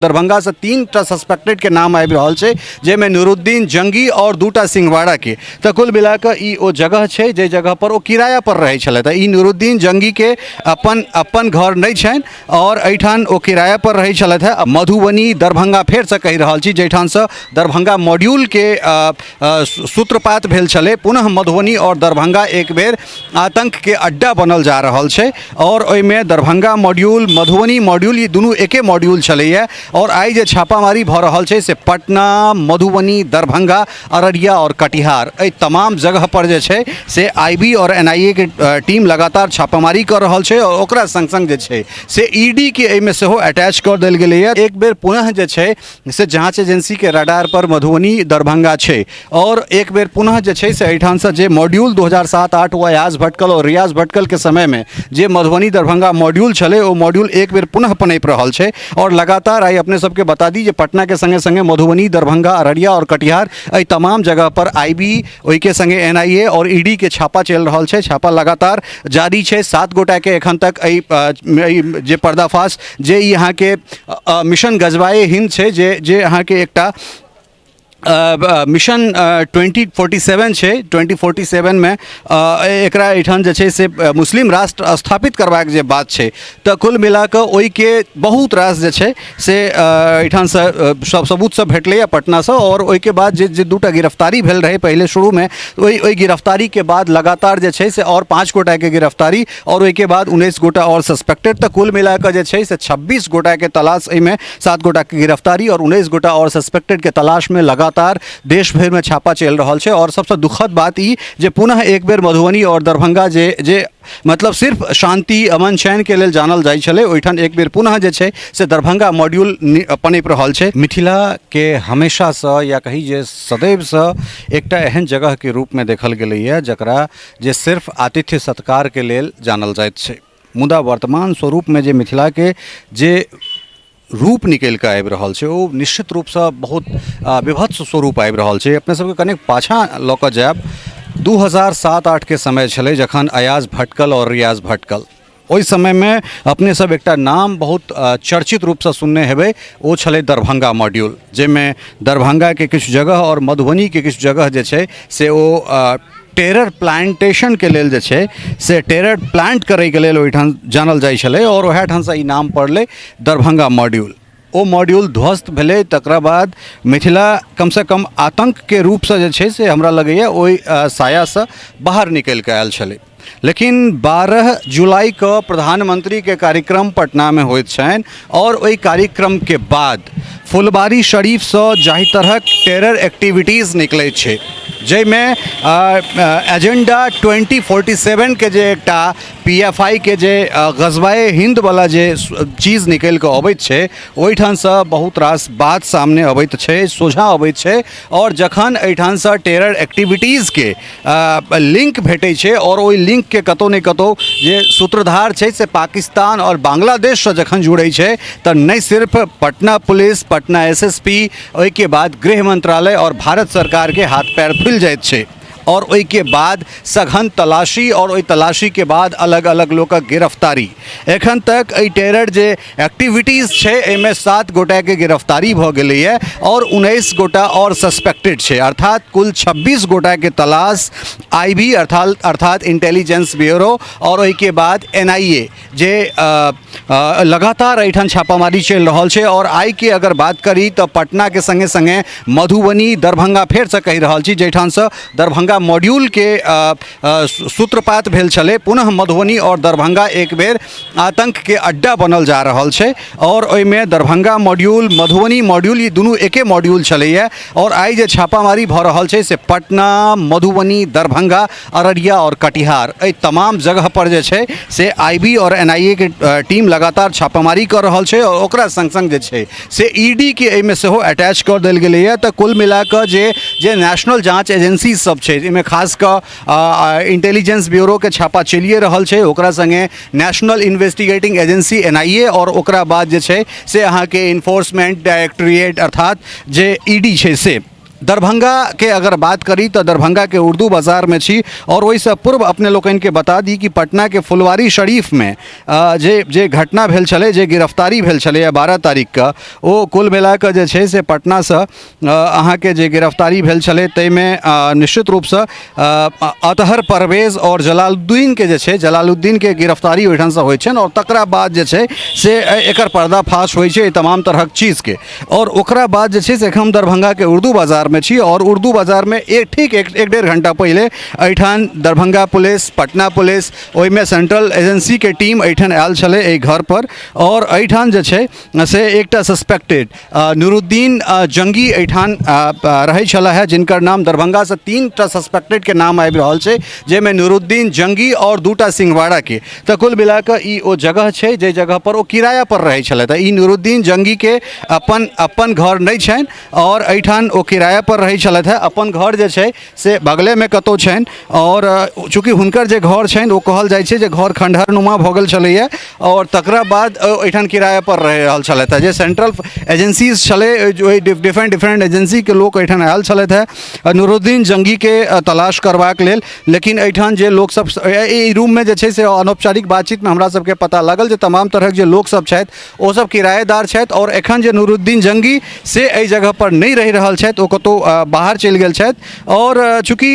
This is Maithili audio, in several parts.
दरभंगा से 3टा सस्पेक्टेड के नाम आबि रहल छै, जाहिमे नूरुद्दीन जंगी और 2टा सिंहवाड़ा के। तऽ कुल मिला कऽ ई ओ जगह छै जाहि जगह पर ओ किराया पर रहै छलथि। तऽ ई नूरुद्दीन जंगी के अपन अपन घर नहि छनि और एहिठाम ओ किराया पर रहै छलथि हेँ। मधुबनी दरभंगा फेरसँ कहि रहल छी, जाहिठामसँ दरभंगा मॉड्यूलके सूत्रपात भेल छलै, पुनः मधुबनी और दरभंगा एक बेर आतंकके अड्डा बनल जा रहल छै। और ओहिमे दरभंगा मॉड्यूल मधुबनी मॉड्यूल ई दुनू एके मॉड्यूल छलैए। और आइ जे छापामारी भऽ रहल छै से पटना मधुबनी दरभंगा अररिया और कटिहार एहि तमाम जगह पर जे छै से आई बी और एन आई ए के टीम लगातार छापामारी कऽ रहल छै। और ओकरा संग संग जे छै से ई डी के एहिमे सेहो अटैच कऽ देल गेलैए। एक बेर पुनः जे छै से जाँच एजेंसीके रडार पर मधुबनी दरभंगा छै। और एक बेर पुनः जे छै से एहिठामसँ जे मॉड्यूल 2007-8 ओ अयाज भटकल और रियाज भटकलके समयमे जे मधुबनी दरभंगा मॉड्यूल छलै ओ मॉड्यूल एक बेर पुनः पनपि रहल छै। और लगातार आइ अपने सबके बता दी जे पटनाके संगे संगे मधुबनी दरभंगा अररिया और कटिहार एहि तमाम जगह पर आई बी ओहिके संगे एन आई ए और ई डी के छापा चलि रहल छै। छापा लगातार जारी छै। 7 गोटाके एखन तक एहि जे पर्दाफाश जे ई अहाँके मिशन गजवाए हिंद छै, जे अहाँके एकटा मिशन 2047 छै, 2047मे एकरा एहिठाम जे छै से मुस्लिम राष्ट्र स्थापित करबाक जे बात छै, तऽ कुल मिलाकऽ ओहिके बहुत रास जे छै से एहिठामसँ सब सबूत सब भेटलैए पटनासँ। आओर ओहिके बाद जे 2टा गिरफ्तारी भेल रहै पहिले शुरूमे, ओहि गिरफ्तारीके बाद लगातार जे छै से आओर 5 गोटाके गिरफ्तारी और ओहिके बाद 19 गोटा और सस्पेक्टेड, तऽ कुल मिलाकऽ जे छै से 26 गोटाके तलाश एहिमे 7 गोटाके गिरफ्तारी और 19 गोटा और सस्पेक्टेडके तलाशमे लगातार देश भरिमे छापा चलि रहल छै। और सबसँ दुखद बात ई जे पुनः एक बेर मधुबनी और दरभंगा जे मतलब सिर्फ शांति अमन चैनके लेल जानल जाइ छलै, ओहिठाम एक बेर पुनः जे छै से दरभंगा मॉड्यूल पनपि रहल छै। मिथिलाके हमेशासँ या कही जे सदैवसँ एकटा एहन जगहके रूपमे देखल गेलैए जकरा जे सिर्फ आतिथ्य सत्कारके लेल जानल जाइत छै, मुदा वर्तमान स्वरूपमे जे मिथिलाके जे रूप निकलि कऽ आबि रहल छै ओ निश्चित रूपसँ बहुत विभत्स स्वरूप आबि रहल छै। अपने सबके कनेक पाछाँ लऽ कऽ जायब, 2007-8के समय छलै जखन अयाज भटकल आओर रियाज भटकल, ओहि समयमे अपने सब एकटा नाम बहुत चर्चित रूपसँ सुनने हेबै, ओ छलै दरभंगा मॉड्यूल, जाहिमे दरभंगाके किछु जगह आओर मधुबनीके किछु जगह जे छै से ओ टेरर प्लांटेशनके लेल जे छै से टेरर प्लांट करैके लेल ओहिठाम जानल जाइ छलै आओर वएह ठामसँ ई नाम पड़लै दरभंगा मॉड्यूल। ओ मॉड्यूल ध्वस्त भेलै, तकरा बाद मिथिला कमसँ कम आतङ्कके रूपसँ जे छै से हमरा लगैए ओहि सायासँ बाहर निकलिकऽ आयल छलै। लेकिन 12 जुलाइके प्रधानमंत्रीके कार्यक्रम पटनामे होइत छनि आओर ओहि कार्यक्रमके बाद फुलवारी शरीफसँ जाहि तरहक टेरर एक्टिविटीज निकलै छै, जाहिमे एजेंडा 2047के जे एकटा पी एफ I के जे गजवाए हिन्दवला जे चीज निकलि कऽ अबैत छै, ओहिठामसँ बहुत रास बात सामने अबैत छै, सोझाँ अबैत छै। आओर जखन एहिठामसँ टेरर एक्टिविटीजके लिंक भेटै छै आओर ओहि लिंकके कतहु ने कतहु जे सूत्रधार छै से पाकिस्तान आओर बांग्लादेशसँ जखन जुड़ै छै, तऽ नहि सिर्फ Patna police, Patna S S P, ओहिके बाद गृह मंत्रालय आओर भारत सरकारके हाथ पैर फुलि जाइत छै। आओर ओहिके बाद सघन तलाशी आओर ओहि तलाशीके बाद अलग अलग लोकक गिरफ्तारी। एखन तक एहि टेरर जे एक्टिविटीज छै एहिमे 7 गोटाके गिरफ्तारी भऽ गेलैए आओर 19 गोटा आओर सस्पेक्टेड छै, अर्थात कुल 26 गोटाके तलाश आई बी अर्थात इंटेलिजेंस ब्यूरो आओर ओहिके बाद एन आई ए जे लगातार एहिठाम छापामारी चलि रहल छै। आओर आइके अगर बात करी तऽ पटनाके सङ्गे सङ्गे मधुबनी दरभंगा फेरसँ कहि रहल छी, जाहिठामसँ दरभंगा मॉड्यूलके सूत्रपात भेल छलै, पुनः मधुबनी आओर दरभंगा एक बेर आतङ्कके अड्डा बनल जा रहल छै। आओर ओहिमे दरभंगा मॉड्यूल मधुबनी मॉड्यूल ई दुनू एके मॉड्यूल छलैए। आओर आइ जे छापामारी भऽ रहल छै से पटना मधुबनी दरभंगा अररिया आओर कटिहार एहि तमाम जगह पर जे छै से आई बी आओर एन आई ए के टीम लगातार छापामारी कऽ रहल छै। आओर ओकरा संग संग जे छै से ई डी के एहिमे सेहो अटैच कऽ देल गेलैए। तऽ कुल मिलाकऽ जे नेशनल जाँच एजेंसी सब छै, एहिमे खास कऽ इंटेलिजेंस ब्यूरोके छापा चलिए रहल छै, ओकरा सङ्गे national investigating agency N I A आओर ओकरा बाद जे छै से अहाँके इन्फोर्समेंट डायरेक्टोरेट अर्थात जे ई डी छै से दरभंगाके अगर बात करी तऽ दरभंगाके उर्दू बाजारमे छी आओर ओहिसँ पूर्व अपने लोकनिके बता दी कि पटनाके फुलवारी शरीफमे जे जे घटना भेल छलै, जे गिरफ्तारी भेल छलैए 12 तारीखके, ओ कुल मिलाकऽ जे छै से पटनासँ अहाँके जे गिरफ्तारी भेल छलै ताहिमे निश्चित रूपसँ अतहर परवेज आओर जलालुद्दीनके जे छै, जलालुद्दीनके गिरफ्तारी ओहिठामसँ होइ छनि आओर तकरा बाद जे छै से एकर पर्दाफाश होइ छै एहि तमाम तरहक चीजके। आओर ओकरा बाद जे छै से एखन हम दरभंगाके उर्दू बाजारमे छी आओर उर्दू बाजारमे एक ठीक एक डेढ़ घंटा पहिले एहिठाम दरभंगा पुलिस, पटना पुलिस, ओहिमे सेंट्रल एजेंसीके टीम एहिठाम आयल छलै एहि घरपर आओर एहिठाम जे छै से एकटा सस्पेक्टेड नूरुद्दीन जंगी एहिठाम रहै छलाह हे, जिनकर नाम दरभंगासँ 3टा सस्पेक्टेडके नाम आबि रहल छै, जाहिमे नूरुद्दीन जंगी आओर 2टा सिंहवाड़ाके। तऽ कुल मिलाकऽ ई ओ जगह छै जाहि जगहपर ओ किरायापर रहै छलथि। ई नूरुद्दीन जंगीके अपन अपन घर नहि छनि आओर एहिठाम ओ किरायापर रहै छलथि हेँ। अपन घर जे छै से बगलेमे कतहु छनि आओर चूँकि हुनकर जे घर छनि ओ कहल जाइ छै जे घर खण्डहरनुमा भऽ गेल छलैए आओर तकरा बाद एहिठाम किरायापर रहि रहल छलथि हेँ। जे सेंट्रल एजेंसीज छलै, ओहि डिफरेंट डिफरेंट एजेंसीके लोक एहिठाम आयल छलथि हेँ नूरुद्दीन जंगीके तलाश करबाक लेल। लेकिन एहिठाम जे लोकसभ एहि रूममे जे छै से अनौपचारिक बातचीतमे हमरा सबके पता लागल जे तमाम तरहक जे लोकसभ छथि ओ सब किरायेदार छथि आओर एखन जे नूरुद्दीन जंगी से एहि जगहपर नहि रहि रहल छथि, ओ कतहु बाहर चलि गेल छथि। आओर चूँकि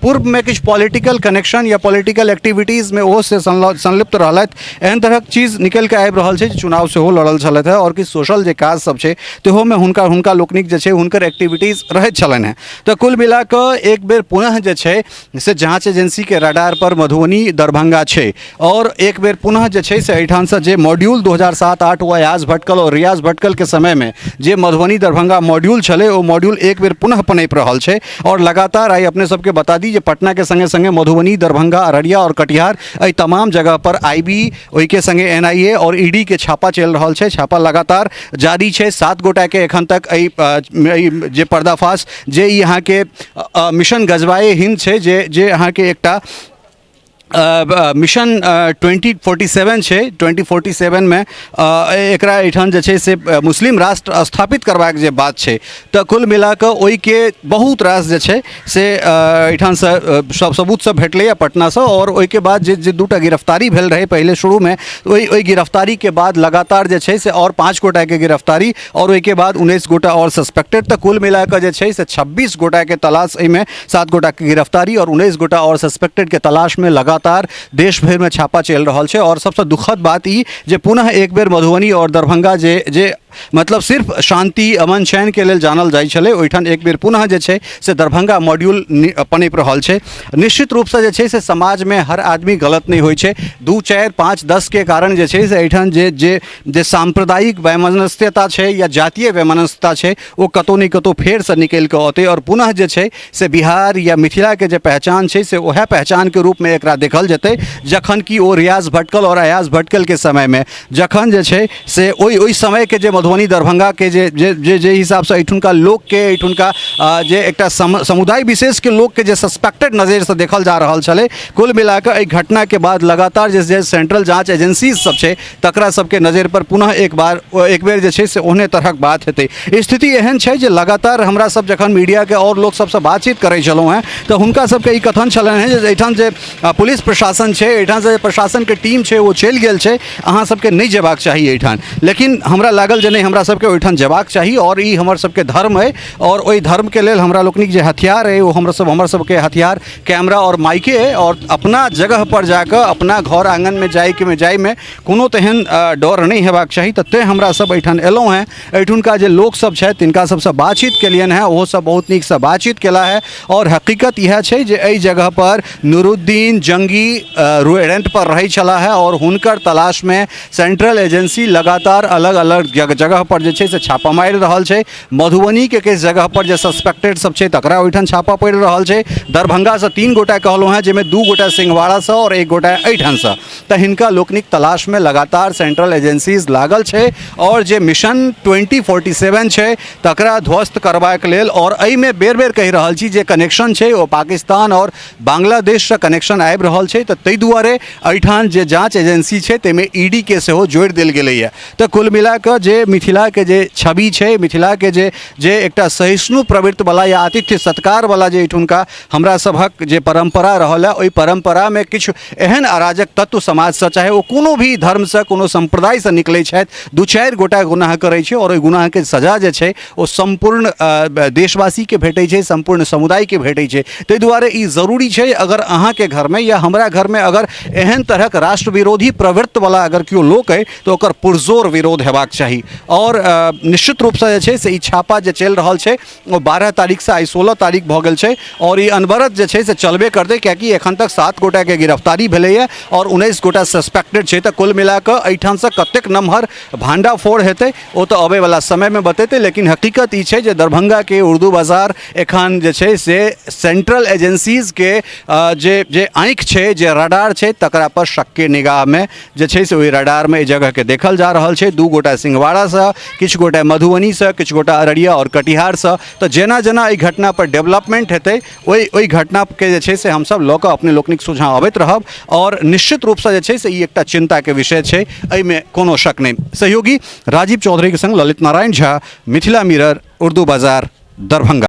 पूर्वमे किछु पॉलिटिकल कनेक्शन या पॉलिटिकल एक्टिविटीजमे ओहो से संलिप्त रहलथि, एहन तरहक चीज निकलि कऽ आबि रहल छै जे चुनाव सेहो लड़ल छलथि हेँ आओर किछु सोशल जे काज सब छै ताहूमे हुनका लोकनिक जे छै हुनकर एक्टिविटीज रहैत छलनि हेँ। तऽ कुल मिला कऽ एक बेर पुनः जे छै से जाँच एजेंसीके रडार पर मधुबनी दरभंगा छै आओर एक बेर पुनः जे छै से एहिठामसँ जे मॉड्यूल 2007-8 ओ अयाज भटकल आओर रियाज भटकलके समयमे जे मधुबनी दरभंगा मॉड्यूल छलै ओ मॉड्यूल एक बेर पुनः पनपि रहल छै। आओर लगातार आइ अपने सबके बता दी जे पटनाके सङ्गे सङ्गे मधुबनी, दरभंगा, अररिया आओर कटिहार एहि तमाम जगह पर आई बी, ओहिके सङ्गे एन आई ए आओर ई डी के छापा चलि रहल छै। छापा लगातार जारी छै। 7 गोटाके एखन तक एहि जे पर्दाफाश जे ई अहाँके मिशन गजवाए हिंद छै, जे अहाँके एकटा मिशन 2047 छै, 2047मे एकरा एहिठाम जे छै से मुस्लिम राष्ट्र स्थापित करबाक जे बात छै, तऽ कुल मिलाकऽ ओहिके बहुत रास जे छै से एहिठामसँ सब सबूत सब भेटलैए पटनासँ। आओर ओहिके बाद जे 2टा गिरफ्तारी भेल रहै पहिले शुरूमे, ओहि गिरफ्तारीके बाद लगातार जे छै से आओर 5 गोटाके गिरफ्तारी आओर ओहिके बाद 19 गोटा आओर सस्पेक्टेड, तऽ कुल मिलाकऽ जे छै से 26 गोटाके तलाश, एहिमे 7 गोटाके गिरफ्तारी आओर 19 गोटा आओर सस्पेक्टेडके तलाशमे लगातार देश भरिमे छापा चलि रहल छै। आओर सबसँ दुखद बात ई जे पुनः एक बेर मधुबनी आओर दरभंगा जे मतलब सिर्फ शान्ति अमन चैनके लेल जानल जाइ छलै, ओहिठाम एक बेर पुनः जे छै से दरभंगा मॉड्यूल पनपि रहल छै। निश्चित रूपसँ जे छै से समाजमे हर आदमी गलत नहि होइ छै। 2 4 5 10के कारण जे छै से एहिठाम जे जे जे साम्प्रदायिक वैमनस्यता छै या जातीय वैमनस्यता छै ओ कतहु ने कतहु फेरसँ निकलि कऽ औतै आओर पुनः जे छै से बिहार या मिथिलाके जे पहचान छै से वएह पहचानके रूपमे एकरा देखल जेतै, जखन कि ओ रियाज भटकल आओर अयाज भटकलके समयमे जखन जे छै से ओहि समयके जे मधुबनी दरभंगाके जे जे जे जे हिसाबसँ एहिठुनका लोकके, एहिठुनका जे एकटा समुदाय विशेषके लोकके जे सस्पेक्टेड नजरिसँ देखल जा रहल छलै, कुल मिलाकऽ एहि घटनाके बाद लगातार जे सेंट्रल जाँच एजेंसीज सब छै तकरा सबके नजरि पर पुनः एक बार एक बेर जे छै से ओहने तरहक बात हेतै। स्थिति एहन छै जे लगातार हमरा सब जखन मीडियाके आओर लोक सबसँ बातचीत करै छलहुँ हेँ तऽ हुनका सबके ई कथन छलनि हेँ जे एहिठाम जे पुलिस प्रशासन छै, एहिठाम जे प्रशासनके टीम छै ओ चलि गेल छै, अहाँ सबके नहि जेबाक चाही एहिठाम। लेकिन हमरा लागल जे नहि, हमरा सबके ओहिठाम जेबाक चाही आओर ई हमर सबके धर्म अइ आओर ओहि धर्मके लेल हमरा लोकनिक जे हथियार अइ ओ हमर सबके हथियार कैमरा आओर माइके अइ आओर अपना जगहपर जाकऽ अपना घर आङ्गनमे जाइमे कोनो तेहन डर नहि हेबाक चाही। तऽ तेँ हमरा सब एहिठाम एलहुँ हेँ। एहिठुनका जे लोकसब छथि तिनका सबसँ बातचीत केलियनि हेँ, ओहो सब बहुत नीकसँ बातचीत केला हेँ आओर हकीकत इएह छै जे एहि जगहपर नूरुद्दीन जंगी रेंटपर रहै छलाह हेँ आओर हुनकर तलाशमे सेंट्रल एजेंसी लगातार अलग अलग जगहपर जे छै से छापा मारि रहल छै। मधुबनीके किछु जगहपर जे सस्पेक्टेड सब छै तकरा ओहिठाम छापा पड़ि रहल छै। दरभंगासँ 3 गोटा कहलहुँ हेँ, जाहिमे 2 गोटा सिंहवाड़ासँ आओर 1 गोटा एहिठामसँ, तऽ हिनका लोकनिक तलाशमे लगातार सेंट्रल एजेंसीज लागल छै आओर जे मिशन 2047 छै तकरा ध्वस्त करबाक लेल। आओर एहिमे बेर बेर कहि रहल छी जे कनेक्शन छै ओ पाकिस्तान आओर बांग्लादेशसँ कनेक्शन आबि रहल छै, तऽ ताहि दुआरे एहिठाम जे जाँच एजेंसी छै ताहिमे ई डी के सेहो जोड़ि देल गेलैए। तऽ कुल मिलाकऽ जे मिथिलाके जे छवि छै, मिथिलाके जे जे एकटा सहिष्णु प्रवृत्तिवला या आतिथ्य सत्कारवला जे एहिठुनका हमरा सभक जे परम्परा रहल है, ओहि परम्परामे किछु एहन अराजक तत्व समाजसँ, चाहे ओ कोनो भी धर्मसँ, कोनो सम्प्रदायसँ निकलै छथि, 2-4 गोटा गुनाह करै छै आओर ओहि गुनाहके सजा जे छै ओ सम्पूर्ण देशवासीके भेटै छै, सम्पूर्ण समुदायके भेटै छै। ताहि दुआरे ई जरूरी छै, अगर अहाँके घरमे या हमरा घरमे अगर एहन तरहक राष्ट्र विरोधी प्रवृत्तिवला अगर केओ लोक अइ तऽ ओकर पुरजोर विरोध हेबाक चाही। आओर निश्चित रूपसँ जे छै से ई छापा जे चलि रहल छै ओ 12 तारीखसँ आइ 16 तारीख भऽ गेल छै आओर ई अनवरत जे छै से चलबे करतै, कियाकि एखन तक 7 गोटाके गिरफ्तारी भेलैए आओर 19 गोटा सस्पेक्टेड छै। तऽ कुल मिलाकऽ एहिठामसँ कतेक नमहर भाण्डाफोड़ हेतै ओ तऽ अबैवला समयमे बतेतै, लेकिन हकीकत ई छै जे दरभंगाके उर्दू बाजार एखन जे छै से सेंट्रल एजेंसीजके जे जे आँखि छै, जे रडार छै, तकरा पर शक्के निगाहमे जे छै से ओहि रडारमे एहि जगहके देखल जा रहल छै। 2 गोटा सिंहवाड़ासँ, किछु गोटा मधुबनीसँ, किछु गोटा अररिया आओर कटिहारसँ। तऽ जेना जेना एहि घटनापर डेवलपमेंट हेतै ओहि ओहि घटनाके जे छै से हमसभ लऽ कऽ अपने लोकनिक सोझाँ अबैत रहब आओर निश्चित रूपसँ जे छै से ई एकटा चिन्ताके विषय छै, एहिमे कोनो शक नहि। सहयोगी राजीव चौधरीके संग ललित नारायण झा, मिथिला मिरर, उर्दू बाजार, दरभंगा।